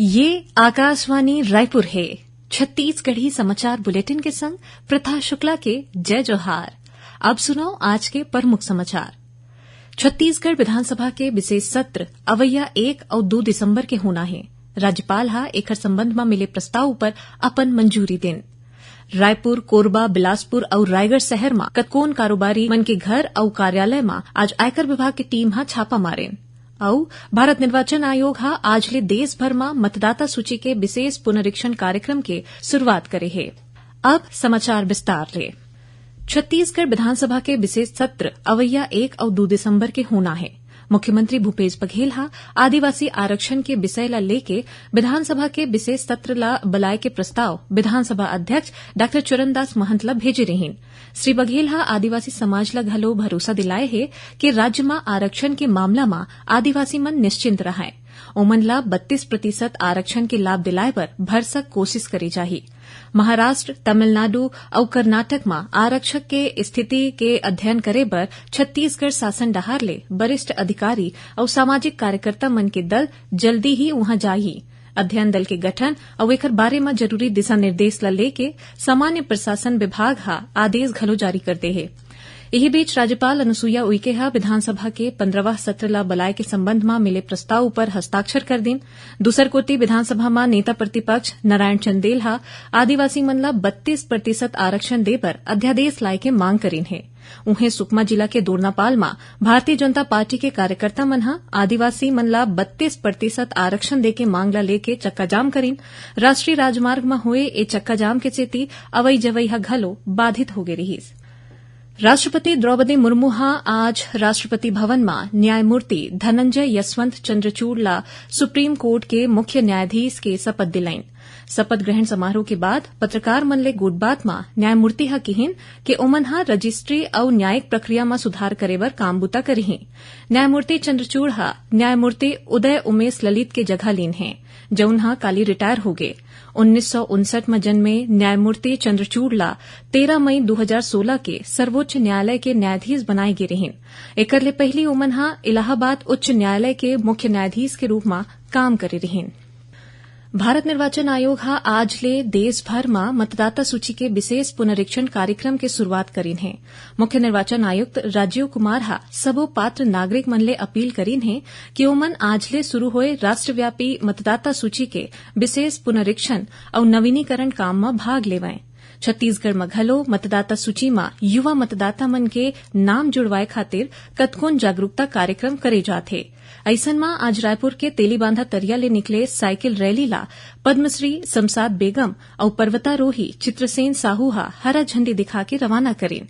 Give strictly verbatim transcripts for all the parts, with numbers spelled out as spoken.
ये आकाशवाणी रायपुर हे। छत्तीसगढ़ी समाचार बुलेटिन के संग प्रथा शुक्ला के जय जोहार। अब सुनव आज के प्रमुख समाचार। छत्तीसगढ़ विधानसभा के विशेष सत्र अवइया एक अउ दू दिसंबर के होना हे। राज्यपाल ह एखर संबंध म मिले प्रस्ताव उपर अपन मंजूरी दिन। रायपुर, कोरबा, बिलासपुर अउ रायगढ़ शहर म कतकोन कारोबारी मन के घर अउ कार्यालय म आज आयकर विभाग के टीम ह छापा मारिन। अउ भारत निर्वाचन आयोग ह आज ले देश भर म मतदाता सूची के विशेष पुनरीक्षण कार्यक्रम के शुरुआत करे हे। अब समाचार विस्तार ले। छत्तीसगढ़ विधानसभा के विशेष सत्र अवइया एक अउ दू दिसंबर के होना हे। मुख्यमंत्री भूपेश बघेल ह आदिवासी आरक्षण के विषय ल लेके विधानसभा के विशेष सत्र ल बलाय के प्रस्ताव विधानसभा अध्यक्ष डॉक्टर चरणदास महंत ल भेजे रिहीन। श्री बघेल ह आदिवासी समाज ल घलो भरोसा दिलाय हे कि राज्य म आरक्षण के मामला म आदिवासी मन निश्चिंत रहय। ओमन ल बत्तीस प्रतिशत आरक्षण के लाभ दिलाय बर भरसक कोशिश करे जाही। महाराष्ट्र, तमिलनाडु अउ कर्नाटक म आरक्षक के स्थिति के अध्ययन करे बर छत्तीसगढ़ शासन डहार ले वरिष्ठ अधिकारी अउ सामाजिक कार्यकर्ता मन के दल जल्दी ही उहां जाही। अध्ययन दल के गठन अउ एकर बारे म जरूरी दिशा निर्देश ल लेके सामान्य प्रशासन विभाग ह आदेश घलो जारी कर दे हे। इही बीच राज्यपाल अनुसुईया उइके ह विधानसभा के पंद्रहवां सत्र ल बलाय के संबंध म मिले प्रस्ताव उपर हस्ताक्षर कर दिन। दूसर कोति विधानसभा म नेता प्रतिपक्ष नारायण चंदेल ह आदिवासी मन ल बत्तीस प्रतिशत आरक्षण दे बर अध्यादेश लाय के मांग करिन हे। उहें सुकमा जिला के दोरनापाल म भारतीय जनता पार्टी के कार्यकर्ता मन ह आदिवासी मन ल बत्तीस प्रतिशत आरक्षण दे के मांग ल लेके चक्काजाम करिन। राष्ट्रीय राजमार्ग म होए ए चक्काजाम के सेती अवई जवई ह घलो बाधित होगे रिहीस। राष्ट्रपति द्रौपदी मुर्मू ह आज राष्ट्रपति भवन म न्यायमूर्ति धनंजय यशवंत चंद्रचूड़ ल सुप्रीम कोर्ट के मुख्य न्यायाधीश के शपथ दिलाइन। शपथ ग्रहण समारोह के बाद पत्रकार मन ले गोठबात म न्यायमूर्ति ह किहीन कि ओमन ह रजिस्ट्री अउ न्यायिक प्रक्रिया म सुधार करे बर काम बूता करिही। न्यायमूर्ति चंद्रचूड़ ह न्यायमूर्ति उदय उमेश ललित के जगह लीन हे, जउन ह काली रिटायर होगे। उन्नीस सौ उनसठ म जन्मे न्यायमूर्ति चंद्रचूड़ ला तेरह मई दू हजार सोलह के सर्वोच्च न्यायालय के न्यायाधीश बनाए गे रिहीन। एकर ले पहिली ओमन ह इलाहाबाद उच्च न्यायालय के मुख्य न्यायाधीश के रूप म काम करे रिहीन। भारत निर्वाचन आयोग ह आज ले देश भर म मतदाता सूची के विशेष पुनरीक्षण कार्यक्रम के शुरुआत करिन हे। मुख्य निर्वाचन आयुक्त राजीव कुमार ह सबो पात्र नागरिक मन ले अपील करिन हे कि ओमन आज ले शुरू होए राष्ट्रव्यापी मतदाता सूची के विशेष पुनरीक्षण अउ नवीनीकरण काम म भाग लेवंय। छत्तीसगढ़ म घलो मतदाता सूची म युवा मतदाता मन के नाम जुड़वाए खातिर कतकोन जागरूकता कार्यक्रम करे जात हे। अइसन म आज रायपुर के तेलीबांधा तरिया ले निकले साइकिल रैली ला पद्मश्री शमशाद बेगम अउ पर्वतारोही चित्रसेन साहू ह हरा झंडी दिखा के रवाना करिन।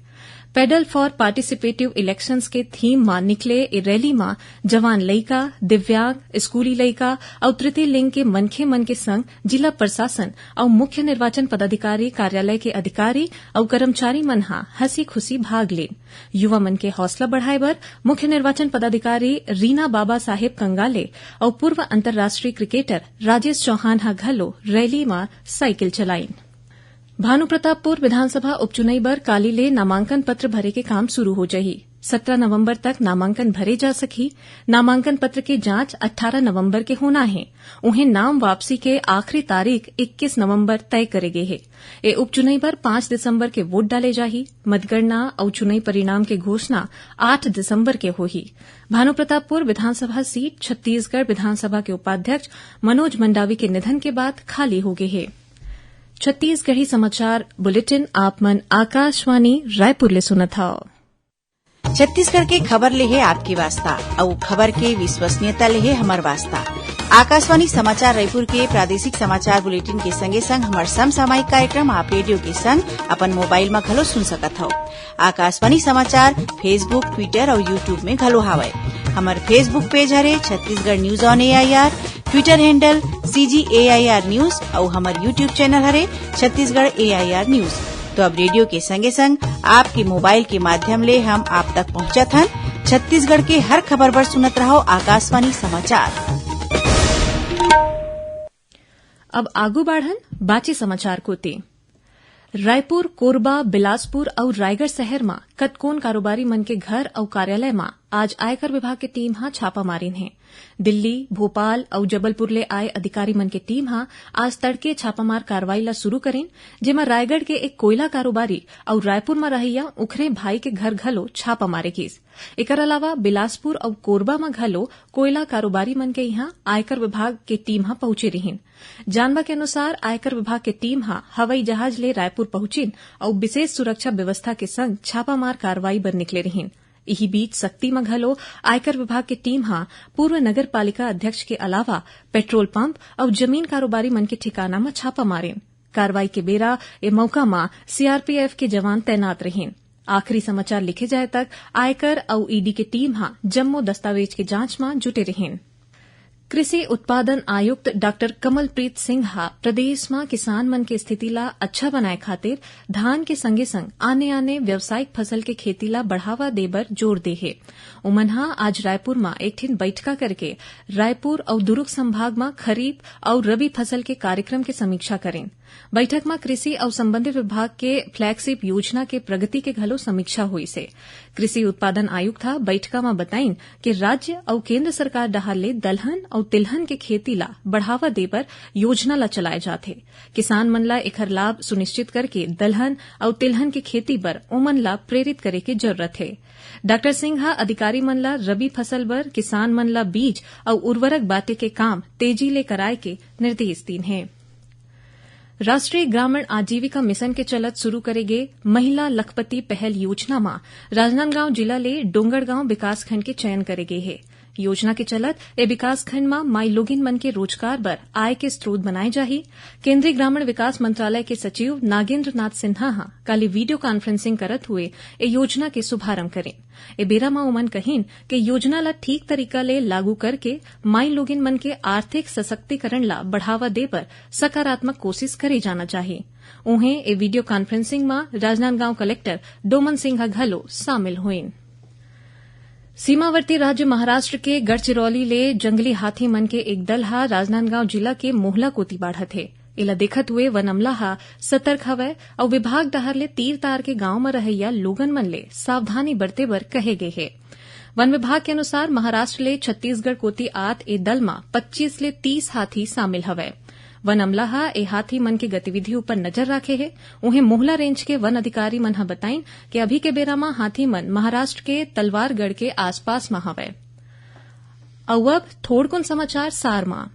पेडल फॉर पार्टिसिपेटिव इलेक्शंस के थीम म निकले ए रैली म जवान लइका, दिव्यांग, स्कूली लइका अउ तृतीय लिंग के मनखे मन के संग जिला प्रशासन अउ मुख्य निर्वाचन पदाधिकारी कार्यालय के अधिकारी अउ कर्मचारी मन ह हंसी खुशी भाग लेन। युवा मन के हौसला बढ़ाए बर मुख्य निर्वाचन पदाधिकारी रीना बाबा साहेब कंगाले अउ पूर्व अंतर्राष्ट्रीय क्रिकेटर राजेश चौहान ह घलो रैली म साइकिल चलाइन। भानुप्रतापपुर विधानसभा उपचुनई बर काली ले नामांकन पत्र भरे के काम शुरू हो जाही। सत्रह नवंबर तक नामांकन भरे जा सकही। नामांकन पत्र के जांच अट्ठारह नवंबर के होना हे। उहें, नाम वापसी के आखिरी तारीख इक्कीस नवंबर तय करे गे हे। ए उपचुनई बर पाँच दिसंबर के वोट डाले जाही। मतगणना अउ चुनई परिणाम के घोषणा आठ दिसंबर के होही। भानुप्रतापपुर विधानसभा सीट छत्तीसगढ़ विधानसभा के उपाध्यक्ष मनोज मंडावी के निधन के बाद खाली हो गे हे। छत्तीसगढ़ी समाचार बुलेटिन आप मन आकाशवाणी रायपुर ले सुनत हव। छत्तीसगढ़ के खबर ले हे आपके वास्ता, अउ खबर के विश्वसनीयता ले हे हमर वास्ता। आकाशवाणी समाचार रायपुर के प्रादेशिक समाचार बुलेटिन के संगे संग हमर समसामयिक कार्यक्रम आप रेडियो के संग अपन मोबाइल म घलो सुन सकत हव। आकाशवाणी समाचार Facebook, Twitter अउ YouTube में घलो हावय। हमर Facebook पेज हरे Chhattisgarh news on AIR, Twitter handle CG AIR news अउ हमर YouTube चैनल हरे छत्तीसगढ़ एआईआर न्यूज। तो अब रेडियो के संगे संग आपके मोबाइल के माध्यम ले हम आप तक पहुंचत हन छत्तीसगढ़ के हर खबर बर सुनत रहव आकाशवाणी समाचार। अब आगू बाढ़न बाचे समाचार कोति। रायपुर, कोरबा, बिलासपुर अउ रायगढ़ शहर म कतकोन कारोबारी मन के घर अउ कार्यालय म आज आयकर विभाग के टीम ह छापा मारिन हे। दिल्ली, भोपाल अउ जबलपुर ले आए अधिकारी मन के टीम ह आज तड़के छापामार कार्रवाई ला शुरू करिन, जेमा रायगढ़ के एक कोयला कारोबारी अउ रायपुर म रहइया उखरे भाई के घर घलो छापा मारे गिस। एकर अलावा बिलासपुर अउ कोरबा म घलो कोयला कारोबारी मन के इहां आयकर विभाग के टीम ह पहुंचे रिहिन। जानबा के अनुसार, आयकर विभाग के टीम ह हवाई जहाज ले रायपुर पहुंचिन अउ विशेष सुरक्षा व्यवस्था के संग छापामार कार्रवाई बर निकले रिहिन। इही बीच, सक्ती म घलो आयकर विभाग के टीम ह पूर्व नगर पालिका अध्यक्ष के अलावा पेट्रोल पंप अउ जमीन कारोबारी मन के ठिकाना म छापा मारिन। कार्रवाई के बेरा ए मौका म सीआरपीएफ के जवान तैनात रहिन। आखिरी समाचार लिखे जाए तक आयकर अउ ईडी के टीम ह जम्मो दस्तावेज के जांच म जुटे रहिन। कृषि उत्पादन आयुक्त डॉक्टर कमलप्रीत सिंह ह प्रदेश म किसान मन के स्थिति ला अच्छा बनाए खातिर धान के संगे-संग आने-आने व्यावसायिक फसल के खेती ला बढ़ावा दे बर जोर दे हे। उमन ह आज रायपुर म एक ठिन बइठका करके रायपुर अउ दुरूग संभाग म खरीफ अउ रबी फसल के कार्यक्रम के समीक्षा करिन। बइठक म कृषि अउ संबंधित विभाग के flagship योजना के प्रगति के घलो समीक्षा होइस हे। कृषि उत्पादन आयुक्त ह बइठका म बताइन कि राज्य अउ केंद्र सरकार डहार ले दलहन अउ तिलहन के खेती ला बढ़ावा दे बर योजना ला चलाए जात हे। किसान मन ला एखर लाभ सुनिश्चित करके दलहन अउ तिलहन के खेती बर ओमन ला प्रेरित करे के जरूरत हे। डॉक्टर सिंह ह अधिकारी मन ला रबी फसल बर किसान मन ला बीज अउ उर्वरक बांटे के काम तेजी ले कराए के निर्देश दीन हे। राष्ट्रीय ग्रामीण आजीविका मिशन के चलत शुरू करे गे महिला लखपति पहल योजना म राजनांदगांव जिला ले डोंगरगांव विकासखंड के चयन करे गे हे। योजना के चलत ए विकासखंड म माईलोगिन मन के रोजगार बर आय के स्रोत बनाए जाही। केंद्रीय ग्रामीण विकास मंत्रालय के सचिव नागेंद्र नाथ सिन्हा ह काली video conferencing करत हुए ए योजना के शुभारंभ करिन। ए बेरा म ओमन कहिन कि योजना ला ठीक तरीका ले लागू करके माईलोगिन मन के आर्थिक सशक्तिकरण ला बढ़ावा दे बर सकारात्मक कोशिश करे जाना चाही। उहें, ए video conferencing म राजनांदगांव कलेक्टर डोमन सिंह घलो शामिल होइन। सीमावर्ती राज्य महाराष्ट्र के गढ़चिरौली ले जंगली हाथी मन के एक दल ह राजनांदगांव जिला के मोहला कोति बाढ़त हे। एला देखत हुए वन अमला ह सतर्क हवय अउ विभाग डहार ले तीर तार के गांव म रहइया लोगन मन ले सावधानी बरते बर कहे गे हे। वन विभाग के अनुसार, महाराष्ट्र ले छत्तीसगढ़ कोति आत ए दल म पच्चीस ले तीस हाथी शामिल हवय। वन अमला ह ए हाथी मन के गतिविधि ऊपर नजर राखे हे। उहें, मोहला रेंज के वन अधिकारी मन ह बताइन कि अभी के बेरा म हाथी मन महाराष्ट्र के तलवारगढ़ के आसपास म हवय। अउ अब थोड़कुन समाचार सार म।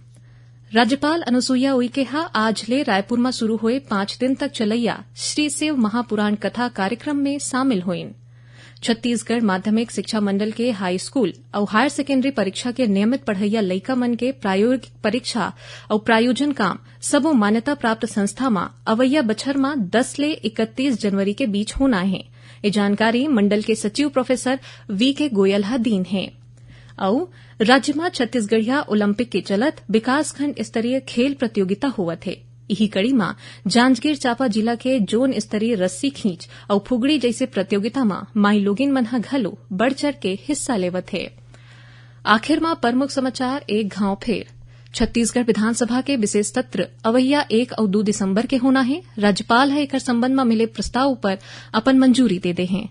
राज्यपाल अनुसुईया उइके ह आज ले रायपुर म शुरू होए पांच दिन तक चलइया श्री शिव महापुराण कथा कार्यक्रम में शामिल होइन। छत्तीसगढ़ माध्यमिक शिक्षा मंडल के हाई स्कूल अउ हायर सेकेंडरी परीक्षा के नियमित पढ़इया लइका मन के प्रायोगिक परीक्षा अउ प्रायोजन काम सबो मान्यता प्राप्त संस्था म अवइया बछर म दस ले इकतीस जनवरी के बीच होना हे। ये जानकारी मंडल के सचिव प्रोफेसर वी के गोयल ह दीन हे। अउ राज्य म छत्तीसगढ़िया ओलंपिक के चलत विकासखंड स्तरीय खेल प्रतियोगिता होवत हे। इही कड़ी म जांजगीर चांपा जिला के जोन स्तरीय रस्सी खींच अउ फुगड़ी जइसे प्रतियोगिता म माईलोगिन मन ह घलो बढ़ चढ़ के हिस्सा लेवत हे। आखिर म प्रमुख समाचार एक घांव फेर। छत्तीसगढ़ विधानसभा के विशेष सत्र अवइया एक अउ दू दिसंबर के होना हे। राज्यपाल ह एकर संबंध म मिले प्रस्ताव ऊपर अपन मंजूरी दे दे हे।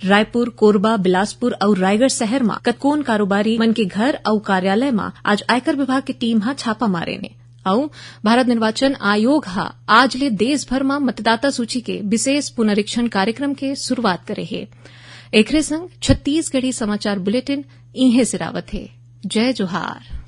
रायपुर, कोरबा, बिलासपुर अउ रायगढ़ शहर म कतकोन कारोबारी मन के घर अउ कार्यालय म आज आयकर विभाग के टीम ह छापा मारे ने। अउ भारत निर्वाचन आयोग ह आज ले देश भर म मतदाता सूची के विशेष पुनरीक्षण कार्यक्रम के शुरुआत करे हे। एकरे संग छत्तीसगढ़ी समाचार बुलेटिन इहें सिरावत हे। जय जोहार।